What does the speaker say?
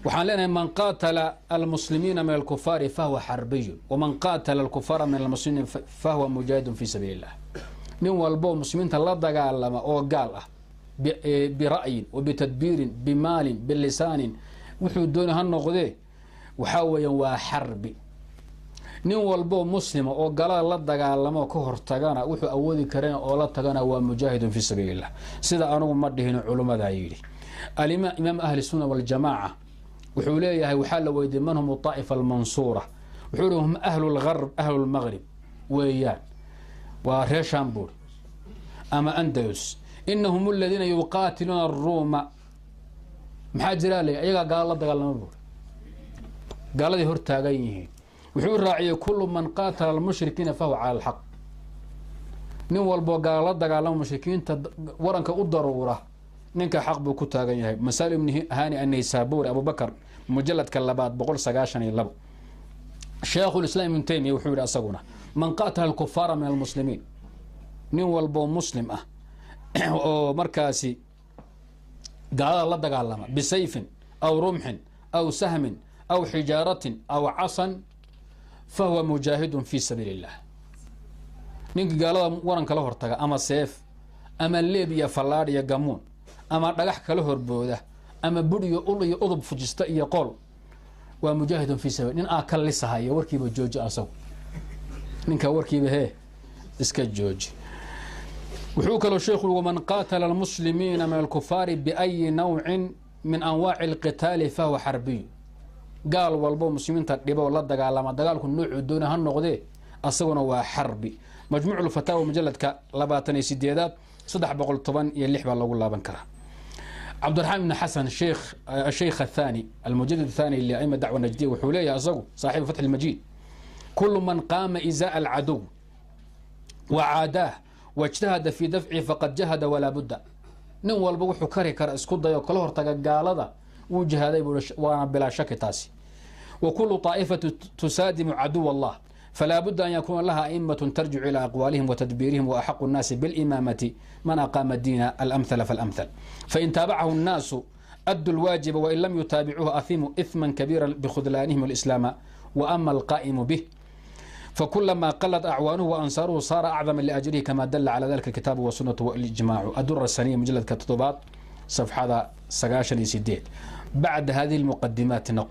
Waxaan leenahay: man qaatala almuslimiina min alkufaari fahuwa xarbiyun, waman qaatala alkufaara min almuslimiin fahuwa mujaahidun fi sabiili illah. Nin walbo muslimiinta la dagaalama oo gaal ah, bira'yin wa bitadbiirin, bimaalin, bilisaanin, wuxuu dooni ha noqdee, waxaa weeyaan waa xarbi. Nin walboo muslima oo galada la dagaalamo, ka hortagana, wuxuu awoodi karana oo la tagana, waa mujaahidun fi sabiili illah. Sida anugu ma dhihin, culummadaa yidhi. Imaam ahli sunna waljamaaca wuxuu leeyahay, waxaa la weydiiyey: man hum طaa'ifa almansuura? Wuxuu yihi: hum ahlu lgarb, ahlu lmaqrib weeyaan, waa reer Shambur ama Andalus. Inahum aladiina yuqaatiluuna aruuma. Maxaa jiraa le? Ayagaa gaalo la dagaalama buuri, gaaladay hor taagan yihiin. Wuxuu raaciyey: kulu man qaatala almushrikiina fahuwa cala alxaq. Nin walboo gaalo la dagaalama, mushrikiinta waranka u daruura, ninka xaq buu ku taagan yahay. Masail Ibni Hani Annaysaburi, Abubakar, mujaladka labaad, 192. Sheekhulislaam Ibnu Taymiya wuxuu yihi asaguna: man qaatala alkufaara min almuslimiin, nin walboo muslim ah oo markaasi gaalada la dagaalama, bisayfin aw rumxin aw sahmin aw xijaaratin aw casan, fahuwa mujaahidun fi sabiili illah. Ninka gaalada waran kala hortaga, ama seef ama leeb iyo fallaadh iyo gamuun, ama dhagax kala horbooda, ama bur iyo ul iyo udub fujista iyo qool, waa mujaahidun fi sabil. Nin aa ka lisahayo warkiiba jooji, asagu ninka warkiiba hee iska jooji. Wuxuu kaloo sheekhu: waman qaatala almuslimiina min alkufaari biayi nawcin min anwaaci alqitaali fahuwa xarbiyu. Gaal walbo muslimiinta dhibo la dagaalama, dagaalku noocuu doona ha noqdee, asaguna waa xarbi. Majmuuc lfataawa, mujaladka 28aad, 316 baa lagu laaban karaa. Cabdiraxmaan ibn Xasan sheekh, asheykh athani, almujadid athani liaima dacwa najdiya, wuxuu leeyahay asagu, saaxibu Fatx lmajiid: kulu man qaama izaa alcaduw wacaadaah wاjtahada fi dafcihi faqad jahada walaa budda. Nin walba wuxuu kari kara isku dayo, kala hortaga gaalada, wuu jihaaday buu, waana bilaa shaki taasi. Wa kulu طaa'ifatu tusaadimu caduw allah falaa budda an yakuuna laha a'imaة tarjicu ilى aqwaalihim watadbiirihim, waaxaqu الnaasi biاlimaamati man aqaama diina alamhala falamhal, fain taabacahu الnaasu addu lwaajiba, wain lam yutaabicuuhu ahimu إثma kabiira bikhudlaanihim اlislaama. Waama alqaa'imu bih فكلما قلت أعوانه وأنصاره صار أعظم لأجره، كما دل على ذلك الكتاب والسنة والإجماع. الدر السنية، مجلد 7aad، صفحada 98. بعد هذه المقدمات نقول